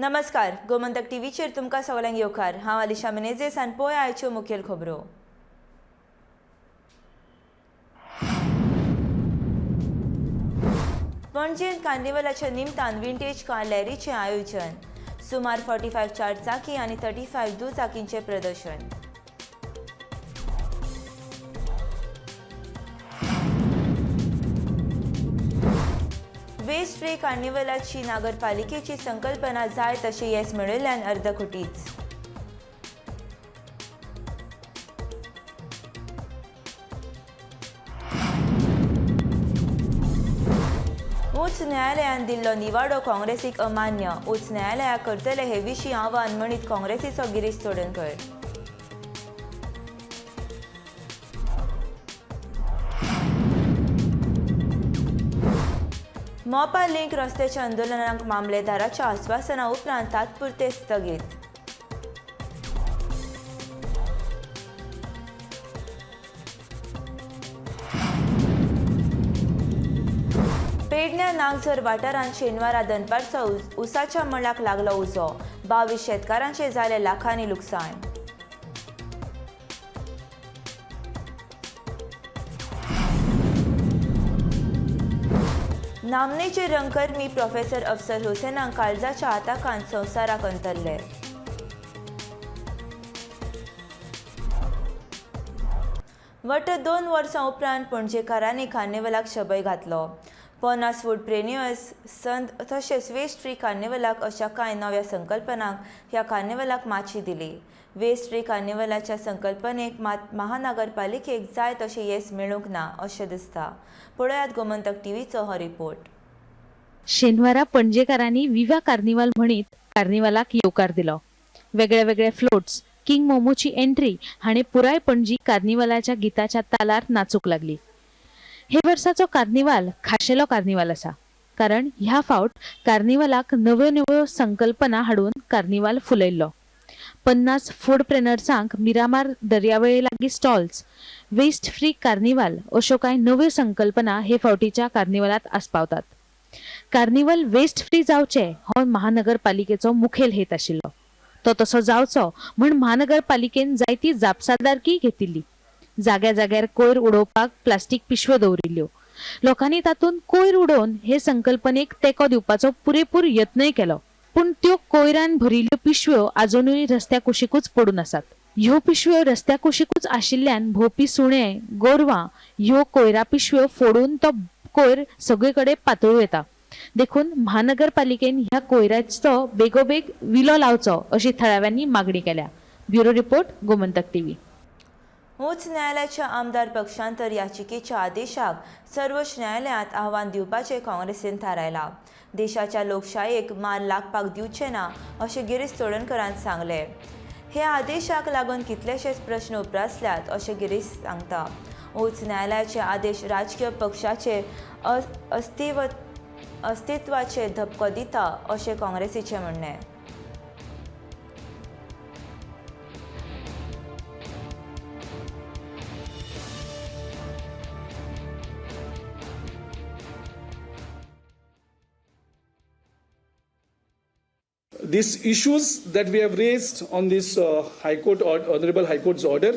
नमस्कार, गोमंतक टीव्हीचेर तुमकां सगळ्यांक येवकार. हांव अलिशा मिनेझेस आनी पळय आयच्यो मुखेल खबरो. पणजेंत कार्निवलाच्या निमतान विंटेज कार लॅरीचें आयोजन. सुमार 45 चार चाकी आनी 35 दुचाकींचें प्रदर्शन. वेस्ट फ्री कार्निवलाची नगरपालिकेची संकल्पना जाय तशें येस मेळिल्ल्यान अर्दकुटीच. उच्च न्यायालयान दिल्लो निवाडो काँग्रेसीक अमान्य. उच्च न्यायालयाक करतले हे विशीं आव्हान म्हणीत काँग्रेसीचो गिरीश चोडणकर. मोपा लिंक रस्त्याच्या आंदोलनाक मामलेदाराच्या आस्वासना उपरांत तात्पुरते स्थगीत. पेडण्या नागझर वाठारांत शेनवारा दनपारचो उसाच्या मळाक लागलो उजो. 22 शेतकारांचे जाले लाखांनी लुकसाण. नामनेचे रंगकर्मी प्रोफेसर अफसर हुसेनाक काळजाच्या आताकान संवसाराक अंतरले. वट्ट 2 वर्सां उपरांत पणजेकारांनी कार्निवलाक शबय घातलो. 50 फूड प्रेन्युअर्स संद तशेंच वेस्ट फ्री कार्निवलाक अशा कांय नव्या संकल्पनांक ह्या कार्निवलाक माची दिली. वेस्ट फ्री कार्निवलाच्या संकल्पनेक मात महानगरपालिकेक जाय तशें येस मेळूंक ना अशें दिसता. पळयात गोमंतक टीव्हीचो हो रिपोर्ट. शेनवारा पणजेकारांनी विवा कार्निवाल म्हणीत कार्निवालाक येवकार दिलो. वेगळे वेगळे फ्लोट्स, किंग मोमोची एंट्री हाणें पुराय पणजी कार्निवालाच्या गिताच्या तालार नाचूंक लागली. हे वर्साचो कार्निवाल खाशेलो कार्निवाल आसा, कारण ह्या फावट कार्निवालाक नव्यो नव्यो संकल्पना हाडून कार्निवाल फुलयल्लो. 50 फूड प्रेनर्सांक मिरामार दर्यावेळे लागीं स्टॉल्स, वेस्ट फ्री कार्निवाल अश्यो कांय नव्यो संकल्पना हे फावटीच्या कार्निवालांत आस्पावतात. कार्निवल वेस्ट फ्री जावचें हो महानगरपालिकेचो मुखेल हेत आशिल्लो. तो तसो जावचो म्हूण महानगरपालिकेन जायती जापसालदारकी घेतिल्ली. जाग्या जाग्यार कोयर उडोवपाक प्लास्टीक पिशव्यो दवरिल्ल्यो. लोकांनी तातूंत कोयर उडोवन हे संकल्पनेक तेंको दिवपाचो पुरेपूर यत्नय केलो, पूण त्यो कोयरान भरिल्ल्यो पिशव्यो आजुनूय रस्त्या कुशीकूच पडून आसात. ह्यो पिशव्यो रस्त्या कुशीकूच आशिल्ल्यान भोंवपी सुणे, गोरवां ह्यो कोयरा पिशव्यो फोडून तो कोयर सगळे कडेन पातळूं येता. देखून महानगरपालिकेन ह्या कोयराचो बेगोबेग विलो लावचो अशी थळाव्यांनी मागणी केल्या. Bureau report, Gomantak TV. उच्च न्यायालयाच्या आमदार पक्षांतर याचिकेच्या आदेशाक सर्वोच्च न्यायालयांत आव्हान दिवपाचें काँग्रेसीन थारायलां. देशाच्या लोकशायेक मार लागपाक दिवचे ना अशें गिरीश चोडणकरान सांगलें. हे आदेशाक लागून कितलेशेच प्रश्न उप्रासल्यात अशें गिरीश सांगता. उच्च न्यायालयाचे आदेश राजकीय पक्षाचे अस्तित्वाचे धपको दिता अशें काँग्रेसीचें म्हणणें. These issues that we have raised on this High Court, or Honorable High Court's order,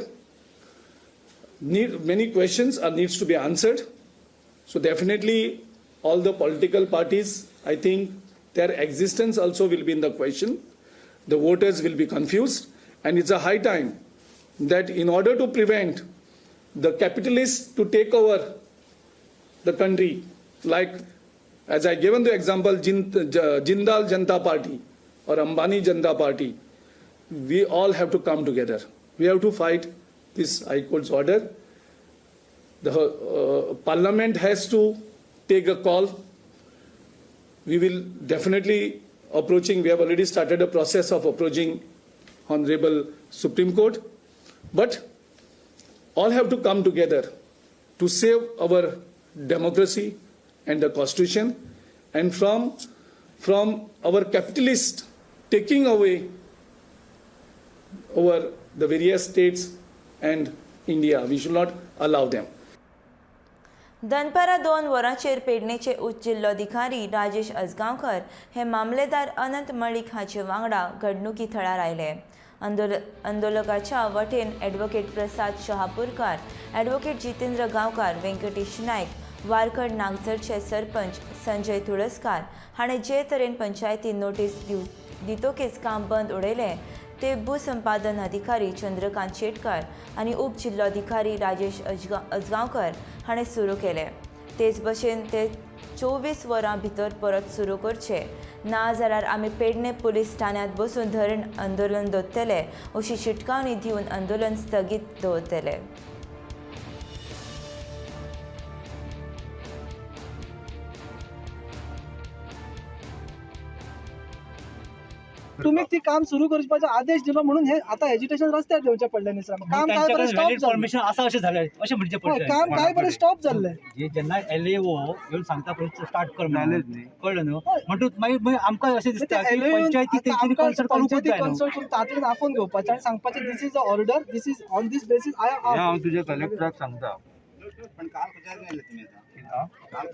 need many questions are needs to be answered. So definitely all the political parties, I think their existence also will be in the question. The voters will be confused, and it's a high time that in order to prevent the capitalists to take over the country, like as I given the example, Jindal Janata Party or Ambani Janata Party, we all have to come together. We have to fight this High Court's order. The Parliament has to take a call. We will definitely approaching, we have already started a process of approaching Honorable Supreme Court, but all have to come together to save our democracy and the Constitution, and from our capitalists taking away over the various states and India. We should not allow them. दनपारां 2 वरांचेर पेडणेचे उप जिल्लोधिकारी राजेश अजगांवकर हे मामलेदार अनंत मळीक हाचे वांगडा घडणुकी थळार आयले. आंदोलकाच्या वटेन ॲडव्होकेट प्रसाद शहापूरकार, ॲडव्होकेट जितेंद्र गांवकार, व्यंकटेश नायक, वारकड नागझरचे सरपंच संजय तुळसकार हाणें जे तरेन पंचायती नोटीस दितकीच काम बंद उडयलें ते भूसंपादन अधिकारी चंद्रकांत शेटकार आनी उप जिल्लोधिकारी राजेश अजगांवकर हाणें सुरू केलें. तेच भशेन ते 24 वरां भितर परत सुरू करचे ना जाल्यार आमी पेडणे पुलीस ठाण्यांत बसून धरण आंदोलन दवरतले अशी शिटकावणी दिवन आंदोलन स्थगीत दवरतले. तुम्ही ती काम सुरू करपाचो आदेश दिलो म्हणून हे आता एज्युकेशन रस्त्यार घेवचें पडलें न्ही सर. काम काय बरें स्टॉप जालें. परमिशन आसा अशें जालें अशें म्हणचें पडलें. काम काय बरें स्टॉप जाल्लें. जे जेन्ना एल ए ओ येवन सांगता पळय स्टार्ट कर म्हणून, कळ्ळें न्हू, म्हणटूच मागीर आमकां अशें दिसता की पंचायती तेंच्यांनी कन्सल्ट करूंकूच जाय. कन्सल्ट करून तातूंत आपोवन घेवपाचें आनी सांगपाचें this is the order, this is on this basis I. हांव तुज्या कलेक्टराक सांगता. पण काल खंयच्यान येयले तुमी आतां? काल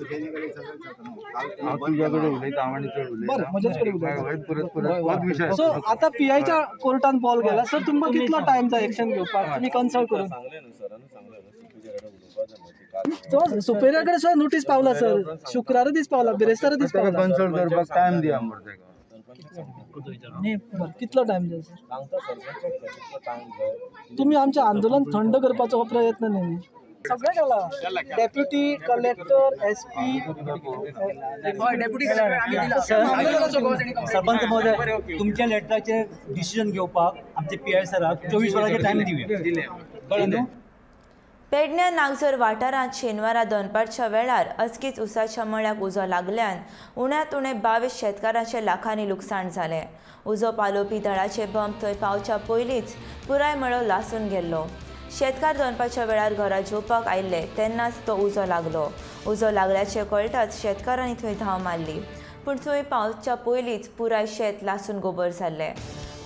हांव तुज्या कडेन उलयता, हांव आनी चड उलयता. बरें, म्हजेच कडेन उलयता. परत परत होच विशय. सो आतां पीआयच्या कोर्टान बॉल गेला सर, तुमकां कितलो टायम जाय एक्शन घेवपाक? तुमी कन्सल्ट करून तो सुपेरियर कडेन सुद्दां नोटीस पावला सर, शुक्रारा दीस पावला, बिरेस्तारा दीस पावला. कन्सल्ट करपाक टायम दिया मरे तेका. बरं, कितलो टायम जाय सर? तुमी आमचें आंदोलन थंड करपाचो हो प्रयत्न न्ही सगळें केला. Deputy collector, S P, sarpanch महोदय, तुमच्या लेटराचेर डिसिजन घेवपाक आमचे पी I सराक 24 वरांचे टायम दिवया, कळ्ळें न्हू. पेडण्या नागझर वाठारांत शेनवारा दनपारच्या वेळार अचकीत उसाच्या मळ्याक उजो लागल्यान उण्यांत उणें 22 शेतकारांचें लाखांनी लुकसाण जालें. उजो पालोवपी दळाचे बंब थंय पावच्या पयलींच पुराय मळो लासून गेल्लो. शेतकार दनपारच्या वेळार घरा जेवपाक आयिल्ले तेन्नाच तो उजो लागलो. उजो लागल्याचें कळटाच शेतकारांनी थंय धांव मारली, पूण थंय पावच्या पयलींच पुराय शेत लासून गोबर जाल्लें.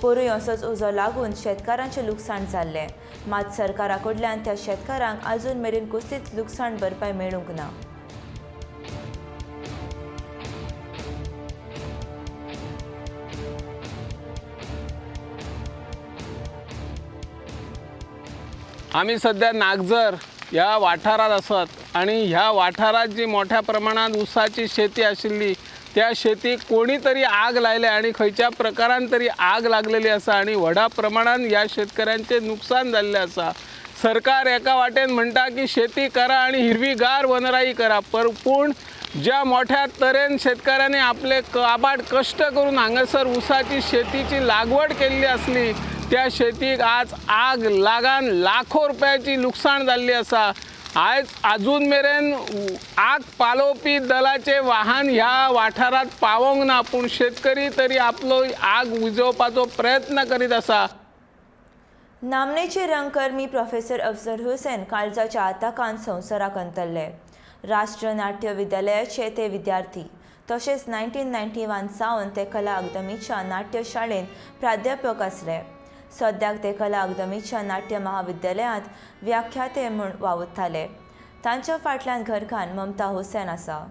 पोरूय असोच उजो लागून शेतकारांचें लुकसाण जाल्लें. मात सरकारा कडल्यान त्या शेतकारांक आजून मेरेन कसलीच लुकसाण भरपाय मेळूंक ना. आमी सद्या नागझर ह्या वाठारांत आसात आनी ह्या वाठारांत जी मोठ्या प्रमाणांत ऊसाची शेती आशिल्ली त्या शेतीक कोणी तरी आग लायल्या आनी खंयच्या प्रकारान तरी आग लागलेली आसा आनी व्हडा प्रमाणान ह्या शेतकऱ्यांचें नुकसान जाल्लें आसा. सरकार एका वाटेन म्हणटा की शेती करा आनी हिरवीगार वनराई करा, पर पूण ज्या मोठ्या तरेन शेतकऱ्यांनी आपले काबाड कश्ट करून हांगासर ऊसाची शेतीची लागवड केल्ली आसली त्या शेतीक आज आग लागान लाखो रुपयाची लुकसाण जाल्ली आसा. आयज आजून मेरेन आग पालोवपी दलाचे वाहन ह्या वाठारांत पावोंक ना, पूण शेतकरी तरी आपलो आग विजोवपाचो प्रयत्न करीत आसा. नामनेचे रंगकर्मी प्रोफेसर अफजल हुसेन काळजाच्या आताकान संवसाराक अंतरले. राष्ट्र नाट्य विद्यालयाचे ते विद्यार्थी तशेंच 1991 सावन ते कला अकादमीच्या नाट्यशाळेंत प्राध्यापक आसले. सद्याक ते कला अकादमीच्या नाट्य महाविद्यालयांत व्याख्याते म्हूण वावुरताले. तांच्या फाटल्यान घरकान्न ममता हुसेन आसा.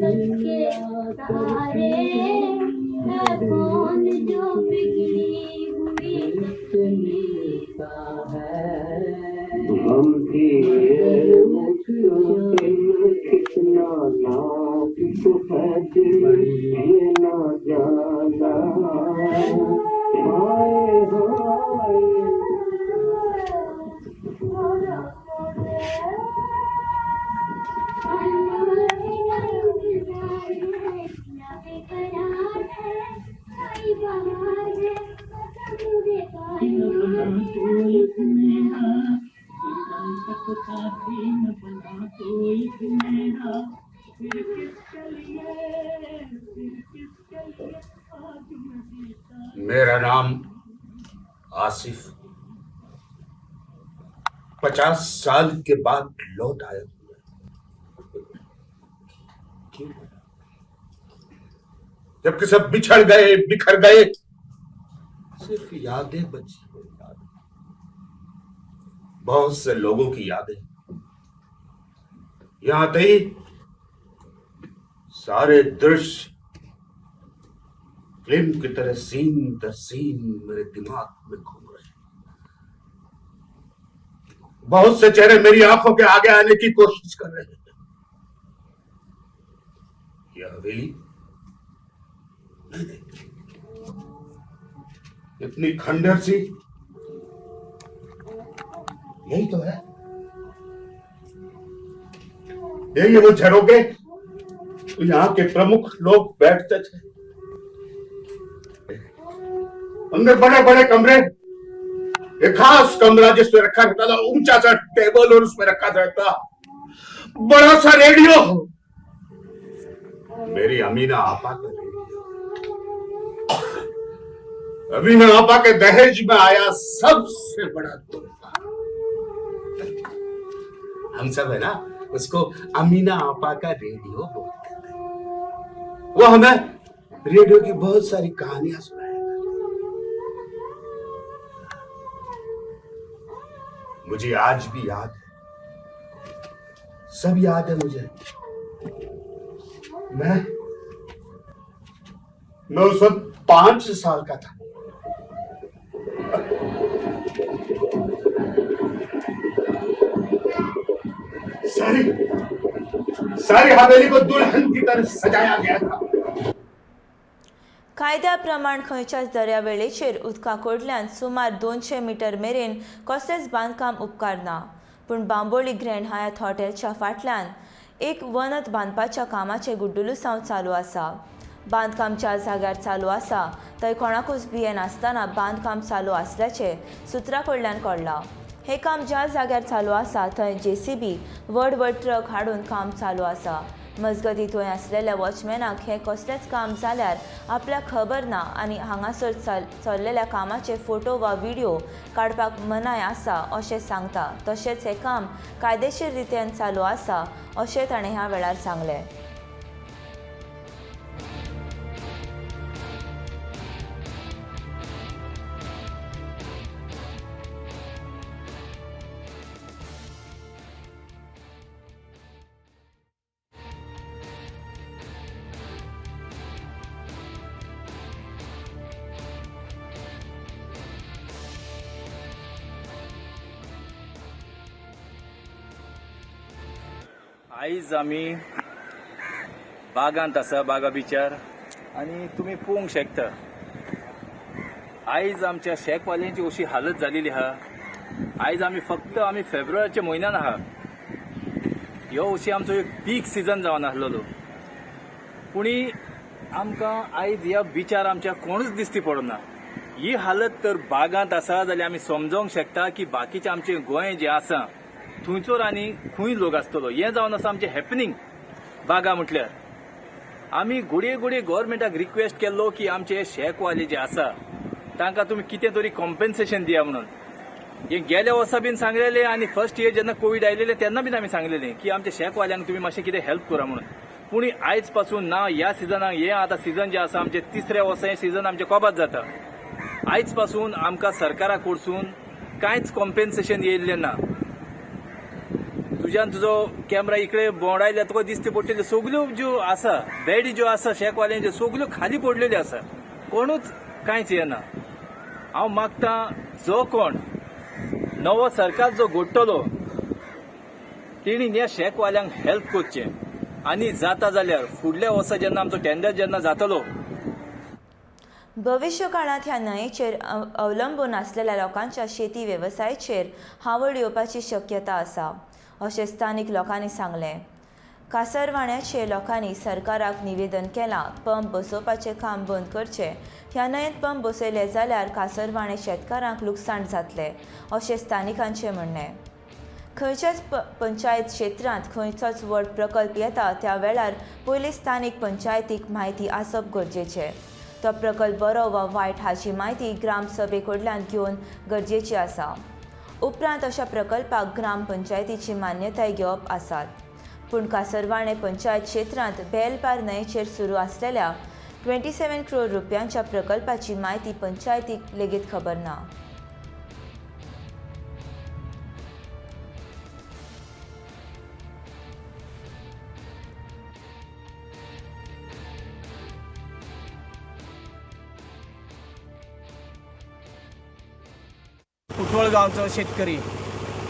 के तारे है कौन जो बिगड़ी हुई हम भी कितना नाजुक है दिल ये ना जाना, हाय हाय। मेरा नाम आसिफ 50 साल के बाद लौट आया हूं। क्यों? जबकि सब बिछड़ गए, बिखर गए, सिर्फ यादें बची हैं, यादें। बहुत से लोगों की यादें। यहां आते ही सारे दृश्य फिल्म की तरह सीन दर सीन मेरे दिमाग में घूम रहे हैं। बहुत से चेहरे मेरी आंखों के आगे आने की कोशिश कर रहे हैं। यह हवेली नहीं, नहीं, इतनी खंडर सी, यही तो है। यही वो झरोके तो यहाँ के प्रमुख लोग बैठते थे। अंदर बड़े बड़े कमरे, एक खास कमरा जिसमें रखा रहता था ऊंचा सा टेबल और उसमें रखा रहता बड़ा सा रेडियो। मेरी अमीना आपा का रेडियो, अमीना आपा के दहेज में आया सबसे बड़ा तोहफा। हम सब है ना उसको अमीना आपा का रेडियो बोलते थे। वो हमें रेडियो की बहुत सारी कहानियां सुनाया करते। मुझे आज भी याद है, सब याद है मुझे। मैं उस वक्त 5 साल का था। सारी सारी हवेली को दुल्हन की तरह सजाया गया था। कायद्या प्रमाण खंयच्याच दर्यावेळेचेर उदका कडल्यान सुमार 200 मिटर मेरेन कसलेंच बांदकाम उपकारना, पूण बांबोळी ग्रँड हयात हॉटेलच्या फाटल्यान एक वनत बांदपाच्या कामाचें गुड्डुलुसांव चालू आसा। बांदकाम ज्या जाग्यार चालू आसा थंय कोणाकूच भियेनासतना बांदकाम चालू आसल्याचें सुत्रां कडल्यान कळ्ळां। हें काम ज्या जाग्यार चालू आसा थंय जेसीबी व्हड व्हड ट्रक हाडून काम चालू आसा। मजगतीं थंय आसलेल्या वॉचमॅनाक हें कसलेंच काम जाल्यार आपल्याक खबर ना आनी हांगासर चल्लेल्या कामाचे फोटो वा व्हिडियो काडपाक मनाय आसा अशें सांगता। तशेंच हें काम कायदेशीर रित्यान चालू आसा अशें ताणें ह्या वेळार सांगलें। आयज आमी बागांत आसा, बागा बिचार, आनी तुमी पळोवंक शकता आयज आमच्या शेकवाल्यांची अशी हालत जालेली आहा। आयज आमी फक्त आमी फेब्रुवारीच्या म्हयन्यान आहा, ह्यो अशी आमचो एक पीक सिजन जावन आसलेलो, पूण आमकां आयज ह्या बिचार आमच्या कोणूच दिसती पडना। ही हालत तर बागांत आसा जाल्यार आमी समजोंक शकता की बाकीचें आमचें गोंय जें आसा थंयसर आनी खंय लोक आसतलो। हें जावन आसा आमचें हॅपनिंग बागा म्हटल्यार। आमी घडये घडये गव्हर्मेंटाक रिक्वेस्ट केल्लो की आमचे शेकवाले जे आसा तांकां तुमी कितें तरी कॉम्पेन्सेशन दिया म्हणून। हें गेल्या वर्सा बीन सांगलेलें आनी फर्स्ट इयर जेन्ना कोवीड आयलेलें तेन्ना बीन आमी सांगलेलें की आमच्या शेकवाल्यांक तुमी मातशें कितें हेल्प करा म्हणून। पूण आयज पासून ना ह्या सिजनाक, हें आतां सिजन जें आसा आमचें तिसऱ्या वर्सा हें सिजन आमचें कोबाद जाता। आयज पासून आमकां सरकारा कडसून कांयच कॉम्पेन्सेशन येयल्लें ना। तुज्यान तुजो कॅमरा इकडे भोंवडायल्यार तुका दिसती पडटल्यो सगल्यो ज्यो आसा बेडी ज्यो आसा शेकवाल्यांच्यो सगल्यो खाली पडलेल्यो आसा, कोणूच कांयच येना। हांव मागता जो कोण नवो सरकार जो घडटलो तेणी ह्या शेकवाल्यांक हेल्प करचें आनी जाता जाल्यार फुडल्या वर्सा जेन्ना आमचो टेंडर जेन्ना जातलो भविश्य काळांत ह्या न्हंयेचेर अवलंबून आसलेल्या लोकांच्या शेती वेवसायाचेर हावळ येवपाची शक्यता आसा अशें स्थानीक लोकांनी सांगलें। कासरवाण्याचे लोकांनी सरकाराक निवेदन केलां, पंप बसोवपाचें काम बंद करचें। ह्या न्हंयेंत पंप बसयले जाल्यार कासरवाणे शेतकारांक लुकसाण जातलें अशें स्थानिकांचें म्हणणें। खंयच्याच पंचायत क्षेत्रांत खंयचोच व्हड प्रकल्प येता त्या वेळार पयलीं स्थानीक पंचायतीक म्हायती आसप गरजेचें। तो प्रकल्प बरो वा वायट हाची म्हायती ग्रामसभे कडल्यान घेवन गरजेची आसा। उपरांत अशा प्रकल्पाक ग्रामपंचायतीची मान्यताय घेवप आसात. पूण कासरवाणे पंचायत क्षेत्रांत बेलपार न्हंयेचेर सुरू आसलेल्या 27 करोड रुपयांच्या प्रकल्पाची म्हायती पंचायतीक लेगीत खबर ना. कुटवळ गांवचो शेतकरी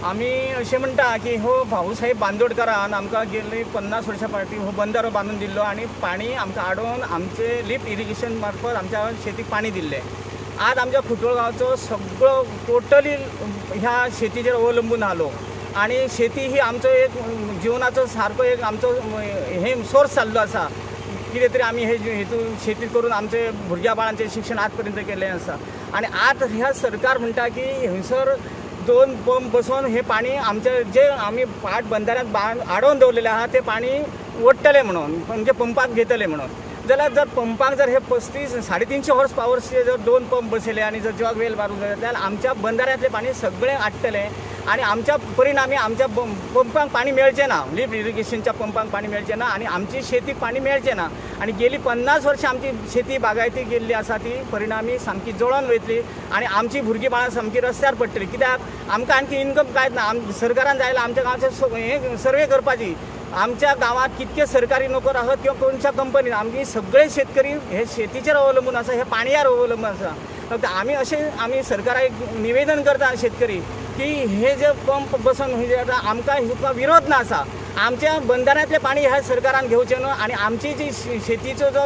आमी अशें म्हणटा की हो भाऊसाहेब बांदोडकरान आमकां गेल्ली 50 वर्सां फाटीं हो बंदारो बांदून दिल्लो आनी पाणी आमकां आडोवन आमचे लिफ्ट इरिगेशन मार्फत आमच्या शेतीक पाणी दिल्लें. आज आमच्या कुटवळ गांवचो सगळो टोटली ह्या शेतीचेर अवलंबून आलो आनी शेती ही आमचो एक जिवनाचो सारको एक आमचो हे सोर्स जाल्लो आसा. कितें तरी आमी हे हेतून शेती करून आमचे भुरग्या बाळांचें शिक्षण आज पर्यंत केल्लें आसा आनी आज ह्या सरकार म्हणटा की हंयसर 2 पंप बसोवन हें पाणी आमचे जे आमी पाट बंदाऱ्यांत आडोवन दवरलेलें आहा तें पाणी ओडटलें म्हणून, म्हणजे पंपाक घेतलें म्हणून. जाल्यार जर पंपाक जर हे 35 350 हॉर्स पावरचे जर 2 पंप बसयले आनी जर जग वेल मारूंक जाय जाल्यार आमच्या बंदाऱ्यांतलें पाणी सगळें आडटलें आनी आमच्या परिणामी आमच्या पंपांक पाणी मेळचें ना, लिफ्ट इरिगेशनच्या पंपांक पाणी मेळचें ना आनी आमची शेतीक पाणी मेळचें ना. आनी गेली 50 वर्सां आमची शेती बागायती गेल्ली आसा ती परिणामी सामकी जळोन वयतली आनी आमची भुरगीं बाळां सामकी रस्त्यार पडटली. कित्याक आमकां आणखी इनकम कांयच ना. सरकारान जाय जाल्यार आमच्या गांवचे हे सर्वे करपाची, आमच्या गांवांत कितके सरकारी नोकर आहात किंवा कोणच्या कंपनीत, आमची सगळे शेतकरी हे शेतीचेर अवलंबून आसा, हे पाणयार अवलंबून आसा. फक्त आमी अशें आमी सरकाराक निवेदन करता शेतकरी की हे जे पंप बसोवन हे जे आतां आमकां हिका विरोध ना आसा. आमच्या बंदाऱ्यांतलें पाणी ह्या सरकारान घेवचें न्हू आनी आमची जी शेतीचो जो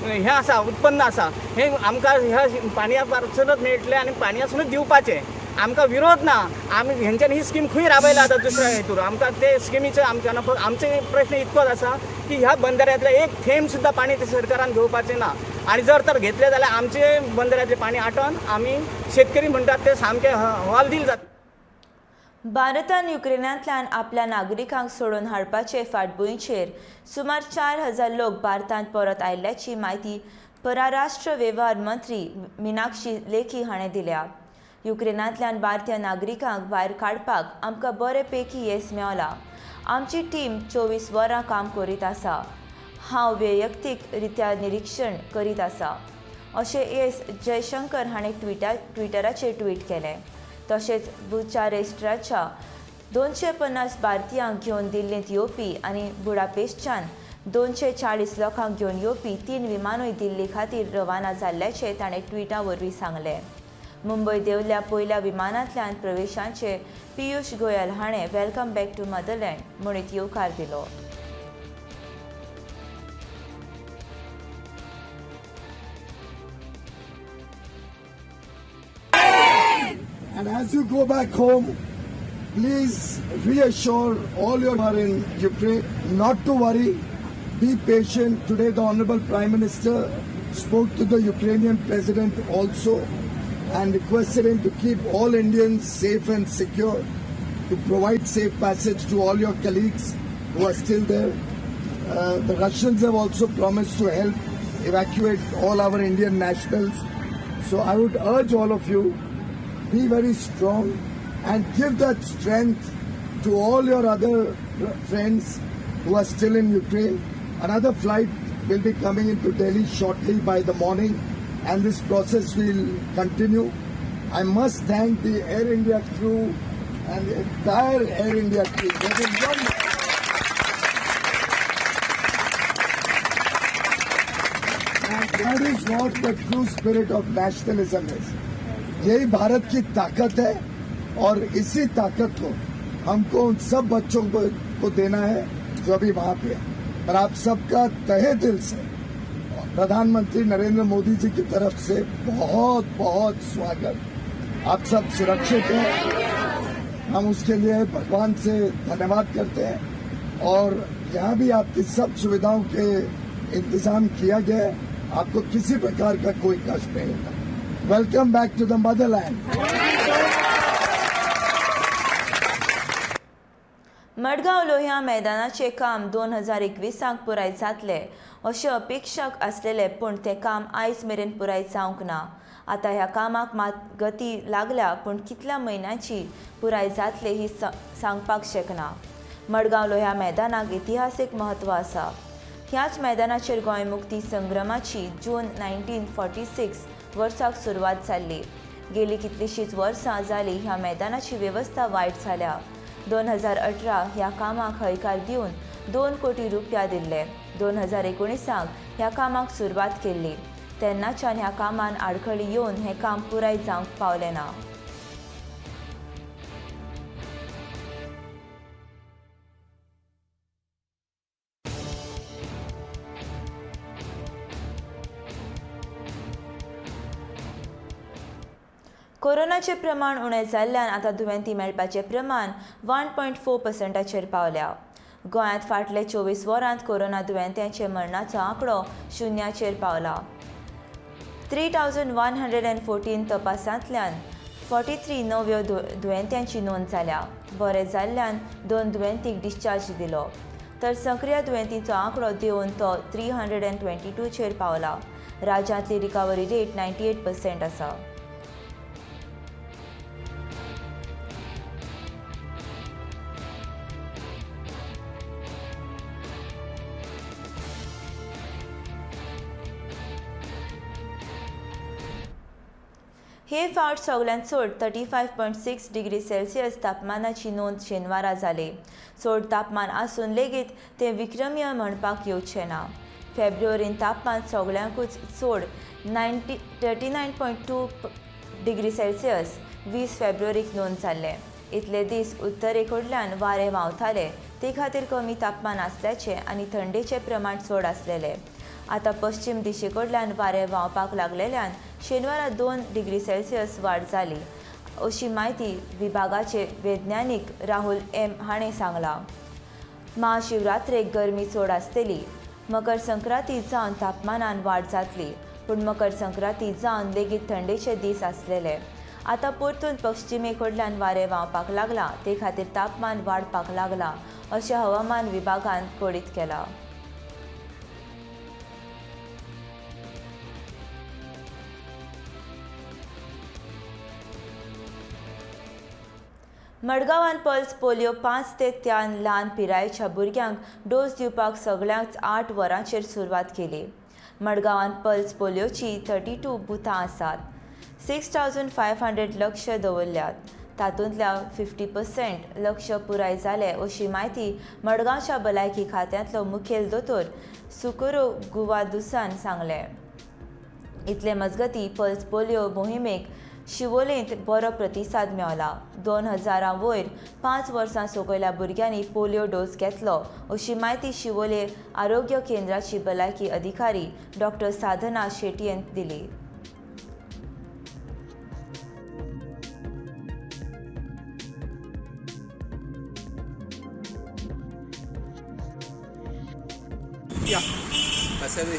हें आसा उत्पन्न आसा हें आमकां ह्या पाणया पासूनच मेळटलें आनी पाणयासूनच दिवपाचें. आमकां विरोध ना. आमी हेंच्यांनी ही स्कीम खंय राबयला आतां दुसऱ्या हेतूर आमकां ते स्किमीचो आमकां ना. आमचे प्रश्न इतकोच आसा की ह्या बंदाऱ्यांतलें एक थेंब सुद्दां पाणी ते सरकारान घेवपाचें ना आनी जर तर घेतलें जाल्यार आमचे बंदाऱ्यांतलें पाणी आटोवन आमी शेतकरी म्हणटात ते सामकें हवालदिल जाता. भारतान युक्रेनांतल्यान आपल्या नागरिकांक सोडून हाडपाचे फाटभुंयेचेर सुमार 4000 लोक भारतांत परत आयिल्ल्याची म्हायती परराष्ट्र वेव्हार मंत्री मिनाक्षी लेखी हाणें दिल्या. युक्रेनांतल्यान भारतीय नागरिकांक भायर काडपाक आमकां बरे पैकी येस मेवला. आमची टीम 24 वरां काम करीत आसा. हांव वैयक्तीक रित्या निरीक्षण करीत आसा अशें एस जयशंकर हाणें ट्विटराचेर ट्वीट केलें. तशेंच बुचारेस्टाच्या 250 भारतीयांक घेवन दिल्लींत येवपी आनी बुडापेस्टच्यान 240 लोकांक घेवन येवपी 3 विमानूय दिल्ली खातीर रवाना जाल्ल्याचें ताणें ट्विटा वरवीं सांगलें. मुंबय देंवल्या पयल्या विमानांतल्यान प्रवेशांचे पियुष गोयल हाणें welcome back to motherland म्हणीत येवकार दिलो. And as you go back home, please reassure all your are in Ukraine not to worry, be patient. Today the Honorable Prime Minister spoke to the Ukrainian President also and requested him to keep all Indians safe and secure, to provide safe passage to all your colleagues who are still there. The Russians have also promised to help evacuate all our Indian nationals. So I would urge all of you, be very strong and give that strength to all your other friends who are still in Ukraine. Another flight will be coming into Delhi shortly by the morning, and this process will continue. I must thank the Air India crew and the entire Air India team. They've been wonderful. And that is what the true spirit of nationalism is. यही भारत की ताकत है और इसी ताकत को हमको उन सब बच्चों को देना है जो अभी वहाँ पे है। पर आप सबका तहे दिल से प्रधानमंत्री नरेंद्र मोदी जी की तरफ से बहुत बहुत स्वागत। आप सब सुरक्षित हैं, हम उसके लिए भगवान से धन्यवाद करते हैं और यहाँ भी आपकी सब सुविधाओं के इंतजाम किया गया है, आपको किसी प्रकार का कोई कष्ट नहीं होगा। Welcome back to the motherland. Madgaon Lohia मैदानाचें काम 2021 पुराय जातलें अशें अपेक्षक आसलेलें, पूण तें काम आयज मेरेन पुराय जावंक ना. आतां ह्या कामाक मात गती लागल्या, पूण कितल्या म्हयन्यांची पुराय जातलें ही सांगपाक शकना. मडगांव लोहिया मैदानाक इतिहासीक म्हत्व आसा. ह्याच मैदानाचेर गोंय मुक्ती संग्रामाची जून 1946 वर्साक सुरवात जाल्ली. गेली कितलींशींच वर्सां जालीं ह्या मैदानाची वेवस्था वायट जाल्या. 2018 ह्या कामाक हयकार दिवन 2 कोटी रुपया दिल्ले. 2019 ह्या कामाक सुरवात केल्ली. तेन्नाच्यान ह्या कामान आडखळी येवन हें काम पुराय जावंक पावलें ना. कोरोनाचें प्रमाण उणें जाल्ल्यान आतां दुयेंती मेळपाचें प्रमाण 1.4% पावल्या. गोंयांत फाटले 24 वरांत कोरोना दुयेंत्यांचे मरणाचो आंकडो 0 पावला. 3114 तपासांतल्यान 43 नव्यो दुयेंत्यांची नोंद जाल्या. बरें जाल्ल्यान 2 दुयेंतींक डिस्चार्ज दिलो, तर सक्रीय दुयेंतींचो आंकडो देंवून तो 322 पावला. राज्यांतली रिकव्हरी रेट 98% आसा. हे फावट सगळ्यांत चड 35.6 डिग्री सेल्सियस तापमानाची नोंद शेनवारा जाली. चड तापमान आसून लेगीत तें विक्रमीय म्हणपाक येवचें ना. फेब्रुवारीन तापमान सगळ्यांकूच चड 39.2 डिग्री सेल्सियस 20 फेब्रुवारीक नोंद जाल्लें. इतले दीस उत्तरेकडल्यान वारें व्हांवतालें, ते खातीर कमी तापमान आसल्याचें आनी थंडेचें प्रमाण चड आसलेलें. आतां पश्चिम दिशेकडल्यान वारें व्हांवपाक लागलेल्यान शेनवारा 2 डिग्री सेल्सियस वाड जाली, अशी म्हायती विभागाचे वैज्ञानीक राहुल एम हाणें सांगलां. महाशिवरात्रेक गरमी चड आसतली. मकर संक्रांती जावन तापमानान वाड जातली, पूण मकर संक्रांती जावन लेगीत थंडेचे दीस आसलेले. आतां परतून पश्चिमेकडल्यान वारें व्हांवपाक लागलां, ते खातीर तापमान वाडपाक लागलां, अशें हवामान विभागान कळीत केलां. मडगांवान पल्स पोलियो 5 ते 3 ल्हान पिरायेच्या भुरग्यांक डोस दिवपाक सगळ्यांक 8 वरांचेर सुरवात केली. मडगांवान पल्स पोलियोची 32 बुथां आसात. 6500 लक्ष दवरल्यात. तातूंतल्या 50% लक्ष पुराय जालें, अशी म्हायती मडगांवच्या भलायकी खात्यांतलो मुखेल दोतोर सुकुरो गुवादुसान सांगलें. इतले मजगतीं पल्स पोलियो मोहिमेक शिवोलेंत बरो प्रतिसाद मेळ्ळा. 2000 वयर 5 वर्सां सकयल्या भुरग्यांनी पोलियो डोस घेतलो, अशी म्हायती शिवोले आरोग्य केंद्राची भलायकी अधिकारी डॉक्टर साधना शेटयेन दिली.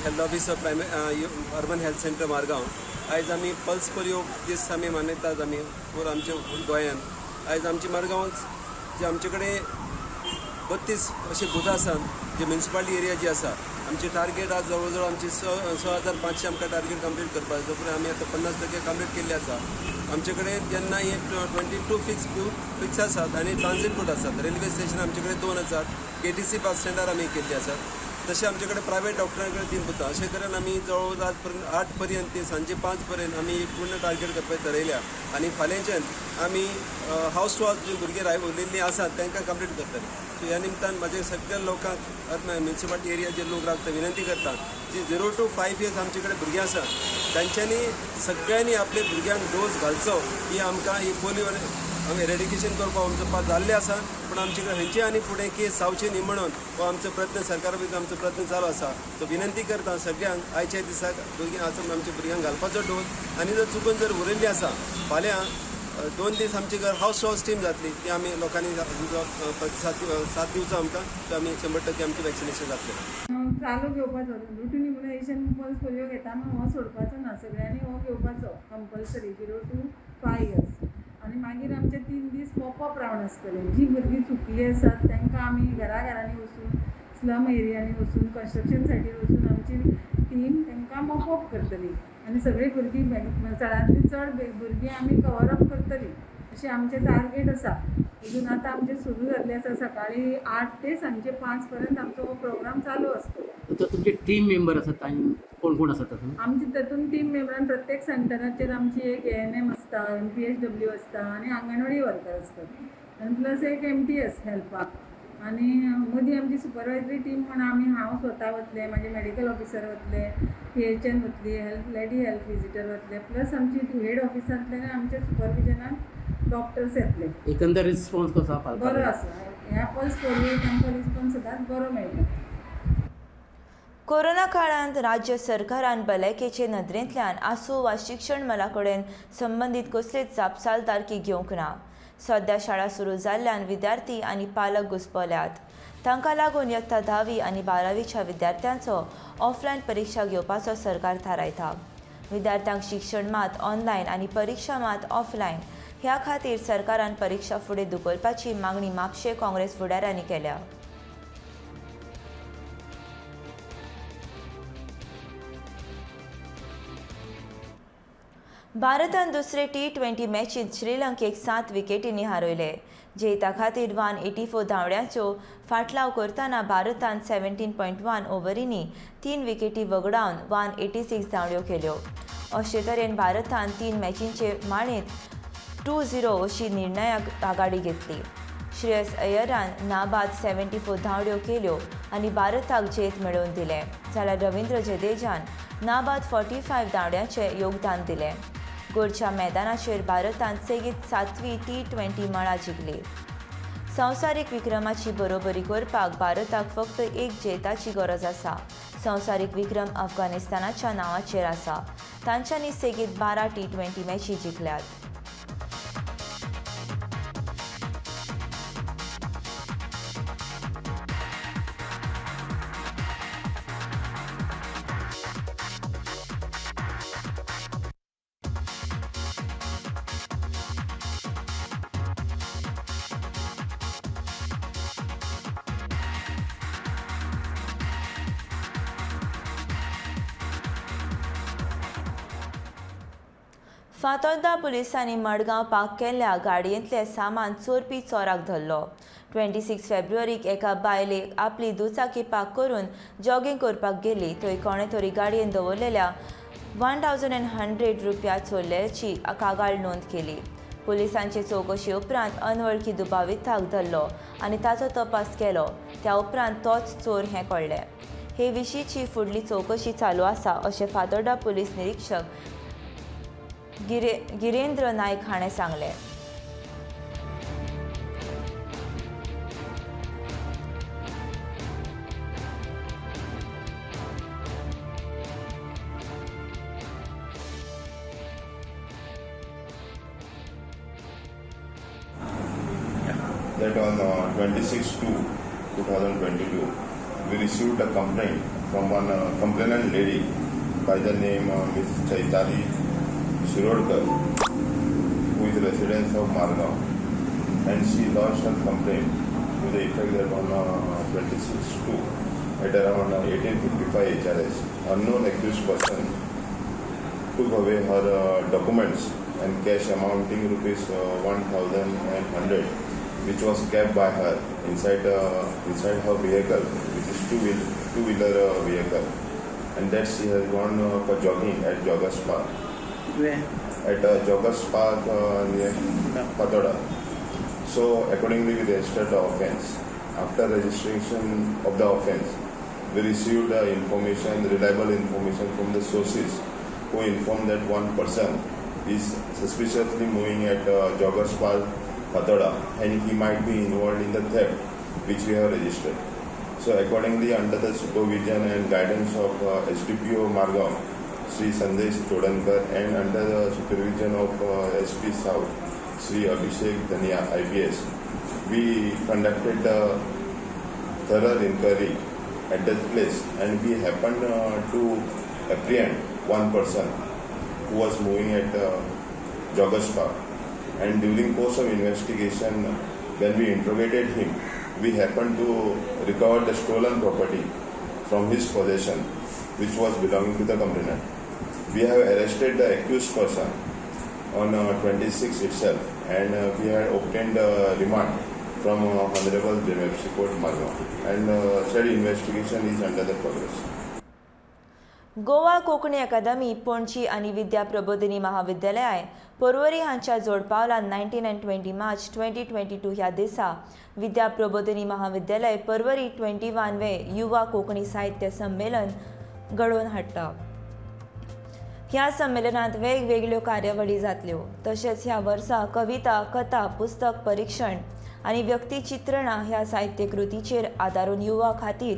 Health officer primary urban health centre Margao. आयज आमी पल्स पोलियो दीस आमी मनयतात. आमी पुरो आमच्या गोंयांत आयज आमची मारगांव जे आमचे कडेन 32 अशे बुथां आसात, जे म्युनिसिपालिटी एरिया जी आसा. आमची टार्गेट आज जवळ जवळ आमची 6500 आमकां टार्गेट कंप्लीट करपाक जाय. पूण आमी आतां 50% कंप्लीट केल्ले आसा. आमचे कडेन जेन्ना हे 22 फिक्स बूथ फिक्स आसात आनी ट्रान्जीट बूथ आसात. रेल्वे स्टेशन आमचे कडेन 2 आसात. केटीसी बस स्टँडार आमी केल्ली आसात. तशें आमचे कडेन प्रायवेट डॉक्टरां कडेन 3 बुथां. अशें तरेन आमी जवळ जवळ आज पर्यंत 8 पर्यंत ते सांजे 5 पर्यंत आमी पूर्ण टार्गेट करपाक थरयल्या आनी फाल्यांच्यान आमी हावस टू हावस जी भुरगीं उरिल्लीं आसात तांकां कंप्लीट करतले. सो ह्या निमतान म्हाजे सगळ्या लोकांक म्युनिसिपालिटी एरिया जे लोक रावता विनंती करता, जी 0 to 5 years आमचे कडेन भुरगीं आसा तांच्यांनी सगळ्यांनी आपल्या भुरग्यांक डोस घालचो. ही आमकां ही पोलियो एरेडिकेशन करपाक आमचो पास जाल्लें आसा, पूण आमचे कडेन खंयचे आनी फुडें केस जावचे न्ही म्हणून हो आमचो प्रयत्न, सरकारा भितर आमचो प्रयत्न चालू आसा. सो विनंती करता सगळ्यांक आयच्या दिसाक भुरगीं आमच्या भुरग्यांक घालपाचो डोस आनी जर चुकून जर उरिल्ली आसा फाल्यां 2 दीस आमची घर हावस टू हावस टीम जातली, ती आमी लोकांनी प्रतिसाद साथ दिवचो आमकां. सो आमी 100% आमचें वॅक्सिनेशन जातलें. चालू घेवपाचो रुटीन इम्युनायझेशन पल्स पोलियो घेता म्हणून हो सोडपाचो ना, सगळ्यांनी हो घेवपाचो कंपल्सरी 0 to 5 years. आनी मागीर आमचे 3 दीस पॉपअप मॉपअप रावंड आसतले. जी भुरगीं चुकली आसात तांकां आमी घरा घरांनी वचून, स्लम एरियांनी वचून, कन्स्ट्रक्शन सायटीर वचून आमची टीम तांकां मॉपअप करतली आनी सगळीं भुरगीं, चडांतली चड भुरगीं आमी कवर अप करतली अशें आमचें टार्गेट आसा. अजून आतां आमचें सुरू जाल्लें आसा. सकाळीं 8 ते सांजचे 5 पर्यंत आमचो हो प्रोग्राम चालू आसतलो. तर तुमचे टीम मेंबर आसात तांचे कोण कोण आसात तातूंत? आमची तातूंत टीम मेंबरान प्रत्येक सेंटराचेर आमची एक ANM आसता, MPHW आसता आनी आंगणवाडी वर्कर आसतात आनी प्लस एक MTS हेल्पाक. आनी मदीं आमची सुपरवायजरी टीम म्हण आमी, हांव स्वता वतलें, म्हाजे मॅडिकल ऑफिसर वतले, PHN वतली, हेल्थ लेडी हेल्थ विजिटर वतले, प्लस आमची हेड ऑफिसांतल्यान आमच्या सुपरविजनान डॉक्टर्स येतले. एकंदर रिस्पॉन्स कसो आसा बरो पालकांचो? आसा. ह्या पल्स पोलियोक आमकां रिस्पॉन्स सदांच बरो मेळटा. कोरोना काळांत राज्य सरकारान भलायकेचे नदरेंतल्यान आसूं वा शिक्षण मळा कडेन संबंदीत कसलीच जापसालदारकी घेवंक ना. सद्या शाळा सुरू जाल्ल्यान विद्यार्थी आनी पालक घुस्पल्यात. तांकां लागून यत्ता 10वी आनी 12वीच्या विद्यार्थ्यांचो ऑफलायन परिक्षा घेवपाचो सरकार थारायता. विद्यार्थ्यांक शिक्षण मात ऑनलायन आनी परिक्षा मात ऑफलायन ह्या खातीर सरकारान परिक्षा फुडें धुकलपाची मागणी म्हापशें काँग्रेस फुडाऱ्यांनी केल्या. भारतान दुसरे T20 मॅचींत श्रीलंकेक 7 विकेटींनी हारयले. जैता खातीर 184 धांवड्यांचो फाटलाव करतना भारतान 17.1 ओव्हरींनी 3 विकेटी वगडावन 186 धांवड्यो केल्यो. अशे तरेन भारतान 3 मॅचींचे माळेंत 2-0 अशी निर्णायक आघाडी घेतली. श्रेयस अय्यरान नाबाद 74 धांवड्यो केल्यो आनी भारताक जैत मेळोवन दिलें, जाल्यार रवींद्र जडेजान नाबाद 45 धांवड्यांचें योगदान दिलें. गोरच्या मैदानाचेर भारतान सेगीत 7वी T20 माळा जिखली. संवसारीक विक्रमाची बरोबरी करपाक भारताक फक्त एक जैताची गरज आसा. संवसारीक विक्रम अफगाणिस्तानाच्या नांवाचेर आसा. तांच्यांनी सेगीत 12 T20 मॅची जिखल्यात. फातोर्दा पुलिसांनी मडगांव पार्क केल्ल्या गाडयेंतलें सामान चोरपी चोराक धरलो. 26 फेब्रुवारीक एका बायलेक आपली दुचाकी पार्क करून जॉगिंग करपाक गेली थंय कोणे तरी गाडयेन दवरलेल्या 1100 रुपया चोरल्याची कागाळ नोंद केली. पुलिसांचे चवकशी उपरांत अनवळखी दुबाविताक धरलो आनी ताचो तपास केलो. त्या उपरांत तोच चोर हें कळ्ळें. हे विशींची फुडली चवकशी चालू आसा अशें फातोर्डा पुलीस निरीक्षक गिरेंद्र नायक हाणें सांगलें. That on 26/2/2022, we received a complaint from one complainant lady by the name Ms. Chaitali Shirodkar, who is resident of Margao, and she lodged her complaint to the effect that on 26/2 at around 18:55 HRS, unknown accused person took away her documents and cash amounting rupees 1,100, which was kept by her inside her vehicle, which is two-wheeler vehicle, and that she has gone for jogging at Joggers Park. Where? At Joggers Park near Fatorda. So accordingly, we registered the offence. After registration of the offence, we received the information, reliable information from the sources, who informed that one person is suspiciously moving at Joggers Park, Fatorda, and he might be involved in the theft which we have registered. So accordingly, under the supervision and guidance of SDPO Margao, Shri Sandesh Chodankar, and under the supervision of SP South, Shri Abhishek Dhania, IPS, we conducted the thorough inquiry at that place, and we happened to apprehend one person who was moving at Joggers Park. And during course of investigation, when we interrogated him, we happened to recover the stolen property from his possession, which was belonging to the complainant. We have arrested the accused person on 26 itself, and we had obtained remand from Honorable JMFC Court, Margao, and said investigation is under the progress. Goa Konkani Akademi Panaji आनी विद्या प्रबोधिनी महाविद्यालय पर्वरी हांच्या जोडपावलान 19 आनी 20 मार्च 2022 ह्या दिसा विद्या प्रबोधिनी महाविद्यालय पर्वरी 21 वे युवा कोंकणी साहित्य संमेलन घडोवन हाडटा. ह्या संमेलनांत वेगवेगळ्यो कार्यावळी जातल्यो. तशेंच ह्या वर्सा कविता, कथा, पुस्तक परिक्षण आनी व्यक्तिचित्रणां ह्या साहित्यकृतीचेर आदारून युवा खातीर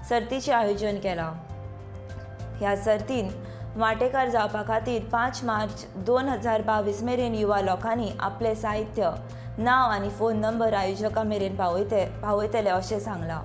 सर्तीचें आयोजन केलां. ह्या सर्तीन वांटेकार जावपा खातीर 5 मार्च 2022 मेरेन युवा लोकांनी आपलें साहित्य, नांव आनी फोन नंबर आयोजकां मेरेन पावयतले अशें सांगलां.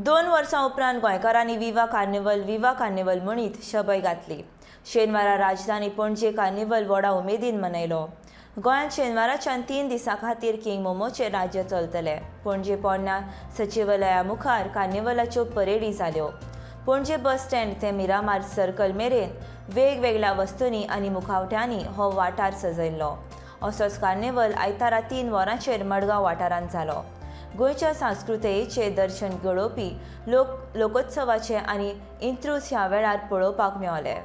दोन वर्सां उपरांत गोंयकारांनी विवा कार्निवल म्हणीत शबय घातली. शेनवारा राजधानी पणजे कार्निवल व्हडा उमेदीन मनयलो. गोंयांत शेनवाराच्यान 3 दिसां खातीर किंग मोमोचें राज्य चलतलें. पणजे पोरण्या सचिवालया मुखार कार्निवलाच्यो परेडी जाल्यो. पणजे बस स्टँड ते मिरामार सर्कल मेरेन वेगवेगळ्या वस्तूंनी आनी मुखावट्यांनी हो वाठार सजयल्लो. असोच कार्निवल आयतारा 3 वरांचेर मडगांव वाठारांत जालो. गोंयच्या संस्कृतायेचें दर्शन घडोवपी लोकोत्सवाचे आनी इंत्रूज ह्या वेळार पळोवपाक मेळ्ळे.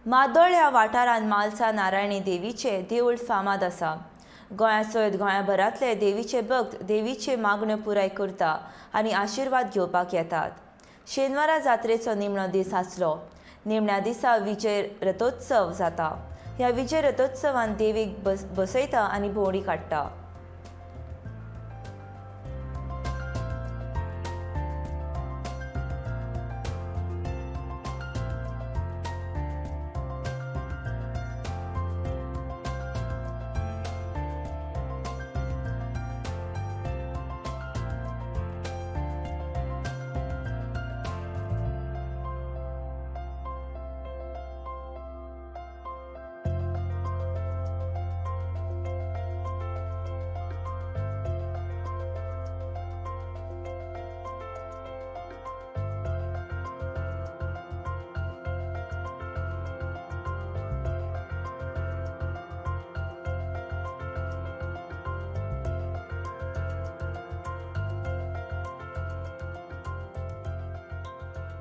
मादोळ ह्या वाठारांत म्हालसा नारायणी देवीचे देवूळ फामाद आसा. गोंया सयत गोंयभरांतले देवीचे भक्त देवीचे मागण्यो पुराय करता आनी आशिर्वाद घेवपाक येतात. शेनवारा जात्रेचो निमणो दीस आसलो. निमण्या दिसा विजय रथोत्सव जाता. ह्या विजय रथोत्सवान देवीक बसयता आनी भोंवडी काडटा.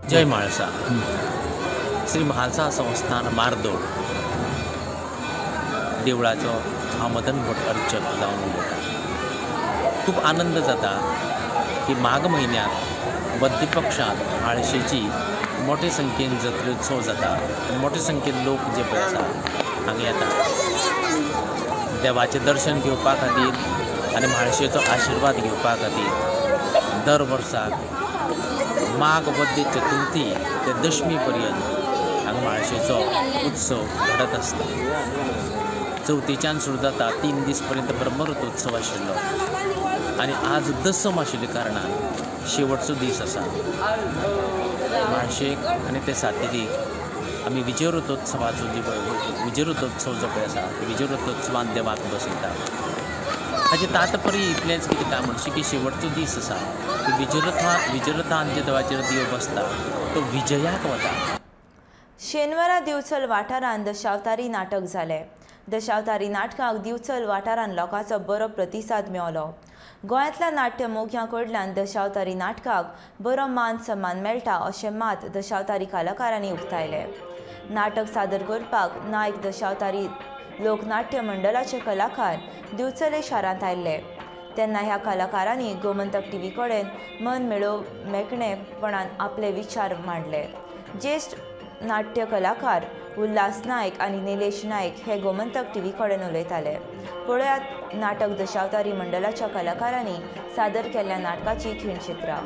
जय म्हाळसा. श्री म्हाळसा संस्थान मार्दोळ देवळाचो हांव मदन भट अर्चक जावन उलयतां. खूब आनंद जाता की माघ म्हयन्यांत बद्द पक्षांत म्हाळशेची मोठे संख्येन जत्रोत्सव जाता आनी मोठे संख्येन लोक जे पळय आसा हांगा येता देवाचें दर्शन घेवपा खातीर आनी म्हाळशेचो आशिर्वाद घेवपा खातीर दर वर्साक माघ वद्य चतुर्थी ते दशमी पर्यंत हांगा म्हाळशेचो उत्सव घडत आसता. चवथीच्यान सुरू जाता, 3 दीस पर्यंत ब्रह्मरथोत्सव आशिल्लो आनी आज दसम आशिल्ल्या कारणान शेवटचो दीस आसा. म्हाळशेक आनी ते सातेरीक आमी विजयरथोत्सवाचो जी विजयरथोत्सव जो पळय आसा विजयरथोत्सवान देवाक बसयता. हाचें तात्पर्य इतलेंच कितें काय म्हणशी की शेवटचो दीस आसा की विजयरथान जे देवाचेर देव बसता तो विजयाक वता. शेनवारा दिवचल वाठारांत दशावतारी नाटक जालें. दशावतारी नाटकाक दिवचल वाठारांत लोकांचो बरो प्रतिसाद मेळ्ळो. गोंयांतल्या नाट्य मोग्यां कडल्यान दशावतारी नाटकाक बरो मान सन्मान मेळटा अशें मात दशावतारी कलाकारांनी उक्तायलें. नाटक सादर करपाक नायक दशावतारी लोकनाट्य मंडळाचे कलाकार दिवचले शारांत आयिल्ले तेन्ना ह्या कलाकारांनी गोमंतक टीव्ही कडेन मन मेकळेपणान आपले विचार मांडले. ज्येश्ठ नाट्य कलाकार उल्हास नायक आनी निलेश नायक हे गोमंतक टीव्ही कडेन उलयताले. पळयात नाटक दशावतारी मंडळाच्या कलाकारांनी सादर केल्ल्या नाटकाची खिणचित्रां.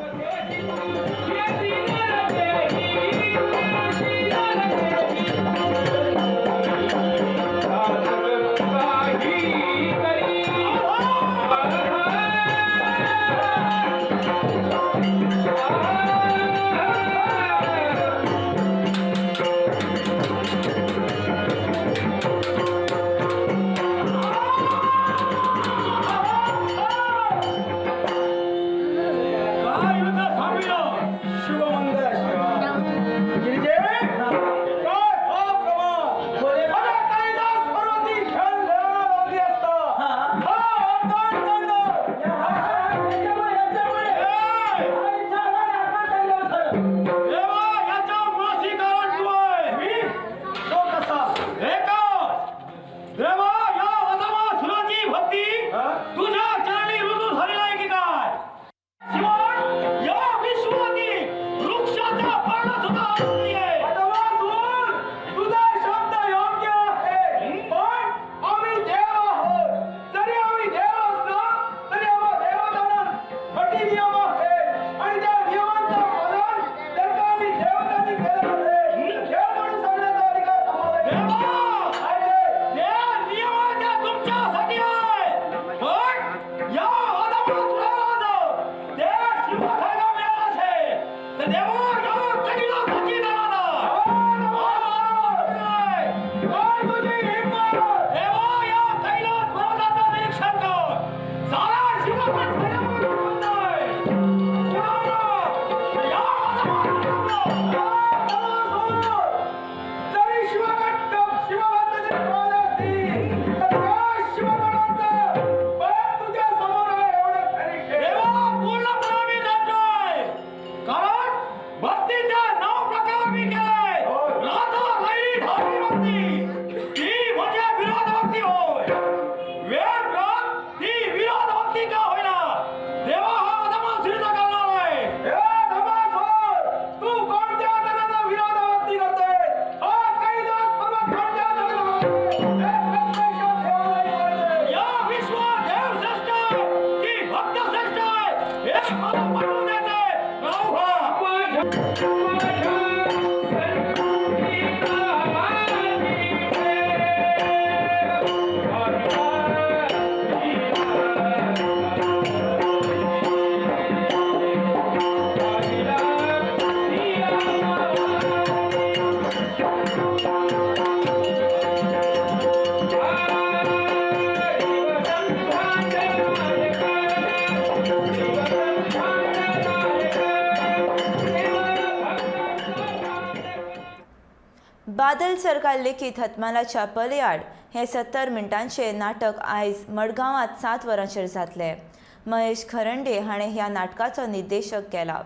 बादल सरकार लेखीत हतमालाच्या पलयाड हे 70 मिनटांचे नाटक आयज मडगांवांत 7 वरांचेर जातलें. महेश खरंडे हाणें ह्या नाटकाचो निर्देशक केला.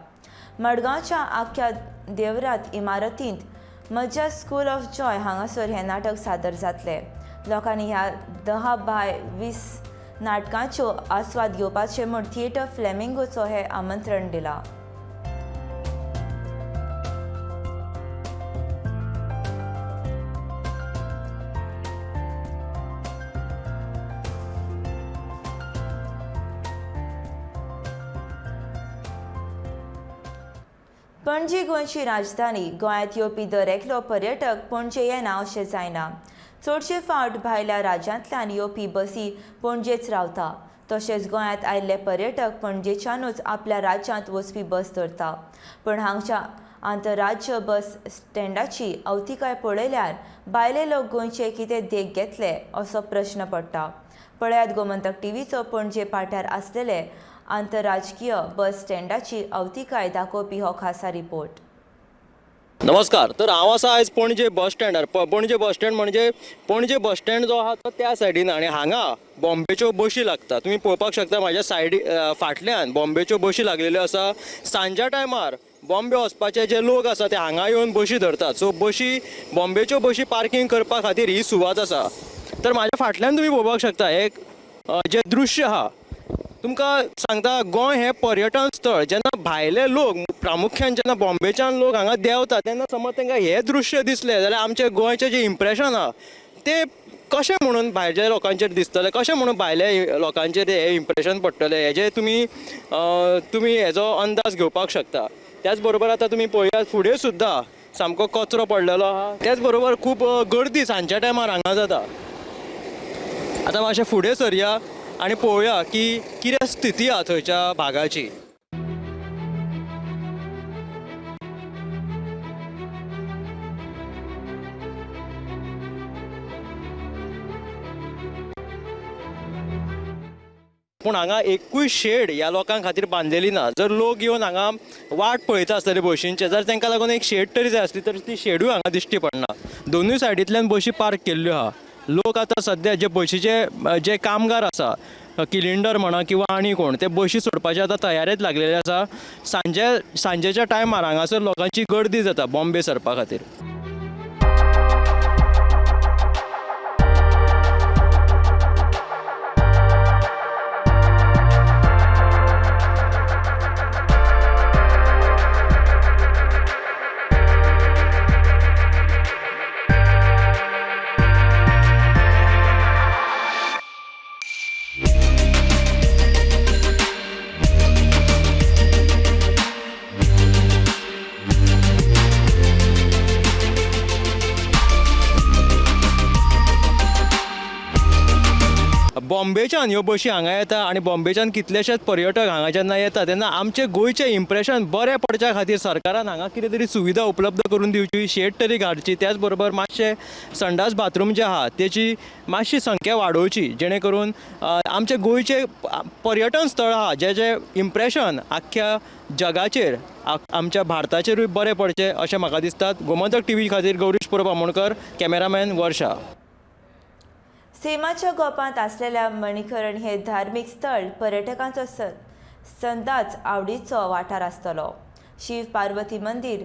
मडगांवच्या आख्या देवरात इमारतींत मज्जा स्कूल ऑफ जॉय हांगासर हें नाटक सादर जातलें. लोकांनी ह्या 10 बाय 20 नाटकांच्यो आस्वाद घेवपाचे म्हूण थिएटर फ्लेमिंगोचो हें आमंत्रण दिलां. पणजी गोंयची राजधानी. गोंयांत येवपी दर एकलो पर्यटक पणजे येना अशें जायना. चडशे फावट भायल्या राज्यांतल्यान येवपी बसी पणजेच रावता. तशेंच गोंयांत आयिल्ले पर्यटक पणजेच्यानूच आपल्या राज्यांत वचपी बस धरता. पूण हांगच्या आंतरराज्य बस स्टँडाची अवतिकाय पळयल्यार भायले लोक गोंयचे कितें देख घेतले असो प्रश्न पडटा. पळयात गोमंतक टीव्हीचो पणजे पाट्यार आसलेले आंतरराजकीय बस स्टँडाची अवतिकाय दाखोवपी हो खासा रिपोर्ट. नमस्कार, तर हांव आसा आयज पणजे बस स्टँडार. पणजे बस स्टँड म्हणजे पणजे बस स्टँड जो आहा तो त्या सायडीन आनी हांगा बॉम्बेच्यो बशी लागता. तुमी पळोवपाक शकता म्हाज्या सायडी फाटल्यान बॉम्बेच्यो बशी लागलेल्यो आसा. सांज्या टायमार बॉम्बे वचपाचे जे लोक आसा ते हांगा येवन बशी धरतात. सो बशी बॉम्बेच्यो बशी पार्कींग करपा खातीर ही सुवात आसा. तर म्हाज्या फाटल्यान तुमी पळोवपाक शकता एक जें दृश्य आहा, तुमकां सांगता गोंय हें पर्यटन स्थळ. जेन्ना भायले लोक प्रामुख्यान जेन्ना बॉम्बेच्यान लोक हांगा देंवता तेन्ना समज तांकां हें दृश्य दिसलें जाल्यार आमचें गोंयचें जें इम्प्रेशन आहा तें कशें म्हणून भायल्या लोकांचेर दिसतलें, कशें म्हणून भायल्या लोकांचेर हें इम्प्रेशन पडटलें हेजें तुमी तुमी हेजो अंदाज घेवपाक शकता. त्याच बरोबर आतां तुमी पळयात फुडें सुद्दां सामको कचरो पडलेलो आहा. त्याच बरोबर खूब गर्दी सांजच्या टायमार हांगा जाता. आतां मातशें फुडें सरया आनी पळोवया की कितें स्थिती आहा थंयच्या भागाची. पूण हांगा एकूय शेड ह्या लोकां खातीर बांदलेली ना. जर लोक येवन हांगा वाट पळयता आसतले बशींचे, जर तांकां लागून एक शेड तरी जाय आसली तर ती शेडूय हांगा दिश्टी पडना. दोनूय सायडींतल्यान बशी पार्क केल्ल्यो आहा. लोक आतां सद्या जे बशीचे जे कामगार आसा, किलिंडर म्हणा किंवा आनी कोण, ते बशी सोडपाचे आतां तयारेंत लागलेले आसा. सांजेच्या टायमार हांगासर लोकांची गर्दी जाता बॉम्बे सरपा खातीर. बॉम्बेच्यान ह्यो बशी हांगा येता आनी बॉम्बेच्यान कितलेशेच पर्यटक हांगा जेन्ना येता तेन्ना आमचें गोंयचें इम्प्रेशन बरें पडच्या खातीर सरकारान हांगा कितें तरी सुविधा उपलब्ध करून दिवची, शेड तरी घालची. त्याच बरोबर मातशें संडास बाथरूम जे आहा तेची मातशी संख्या वाडोवची, जेणे करून आमचें गोंयचें पर्यटन स्थळ आहा जें जें इम्प्रेशन आख्ख्या जगाचेर आमच्या भारताचेरूय बरें पडचें अशें म्हाका दिसता. गोमंतक टीव्ही खातीर गौरीश परब आमोणकर, कॅमेरामॅन वर्षा. सैमाच्या गोपांत आसलेल्या मणिकरण हे धार्मीक स्थळ पर्यटकांचो संदाच आवडीचो वाठार आसतलो. शिव पार्वती मंदीर,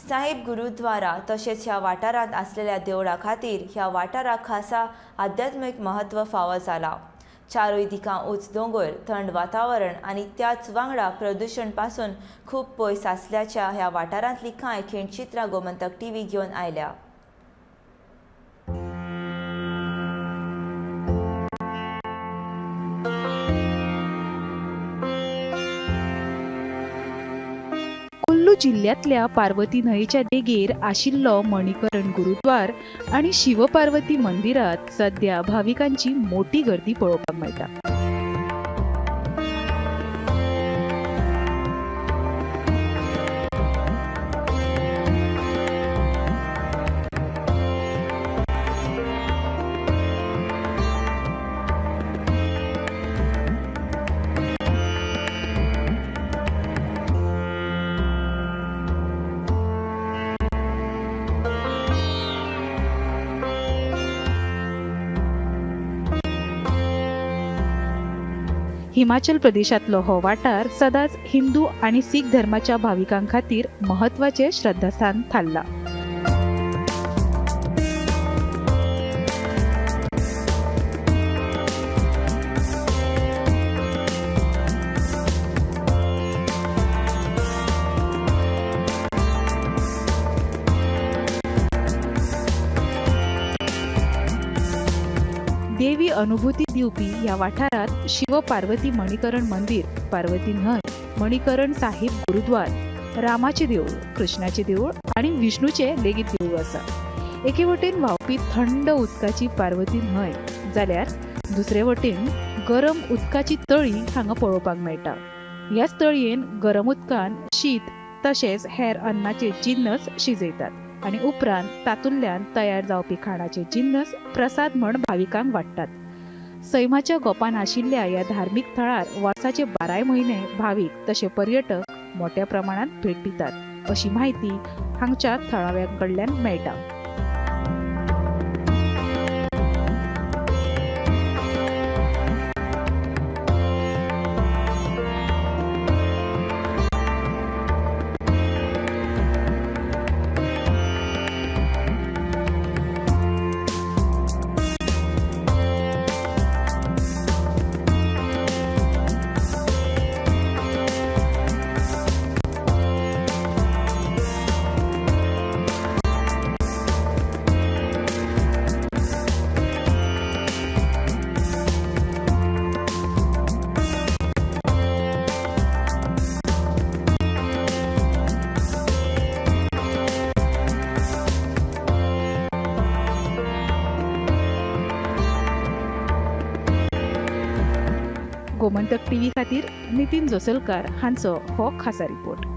साहिब गुरुद्वारा तशेंच ह्या वाठारांत आसलेल्या देवळां खातीर ह्या वाठाराक खासा आध्यात्मीक म्हत्व फावो जाला. चारूय दिकां उंच दोंगर, थंड वातावरण आनी त्याच वांगडा प्रदूशण पासून खूब पयस आसल्याच्या ह्या वाठारांतली कांय खिणचित्रां गोमंतक टीव्ही घेवन आयल्या. कुल्लू जिल्ल्यांतल्या पार्वती न्हंयेच्या देगेर आशिल्लो मणिकरण गुरुद्वार आनी शिवपार्वती मंदिरांत सद्या भाविकांची मोटी गर्दी पळोवपाक मेळटा. हिमाचल प्रदेशांतलो हो वाठार सदांच हिंदू आनी सीख धर्माच्या भाविकां खातीर म्हत्वाचें श्रद्धास्थान थारला. देवी अनुभूती दिवपी ह्या वाठारांत शिव पार्वती मणिकरण मंदिर, पार्वती न्हंय, मणिकरण साहिब गुरुद्वार, रामाचें देवूळ, कृष्णाचें देवूळ आनी विष्णूचें लेगीत देवूळ आसा. एके वटेन व्हांवपी थंड उदकाची पार्वती न्हंय जाल्यार दुसरे वटेन गरम उदकाची तळी हांगा पळोवपाक मेळटा. ह्याच तळयेन गरम उदकान शीत तशेंच हेर अन्नाचे जिन्नस शिजयतात आनी उपरांत तातूंतल्यान तयार जावपी खाणाचे जिन्नस प्रसाद म्हण भाविकांक वाडटात. सैमाच्या गोपान आशिल्ल्या ह्या धार्मीक थळार वर्साचे 12 म्हयने भावीक तशे पर्यटक मोठ्या प्रमाणात भेट दितात अशी म्हायती हांगच्या थळाव्यां कडल्यान मेळटा. गोमंतक टीव्ही खातीर नितीन जोसलकार हांचो हो खासा रिपोर्ट.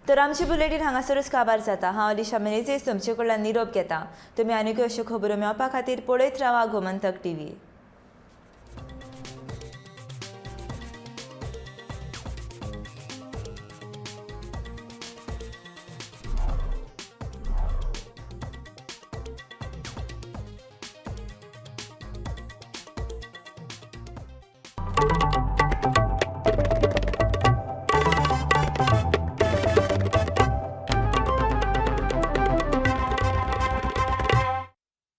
तर आमची बुलेटीन हांगासरूच काबार जाता. हांव अलिशा मेनेझीस तुमचे कडल्यान निरोप घेता. तुमी आनीकय अश्यो खबरो मेळपा खातीर पळयत रावा गोमंतक टीव्ही.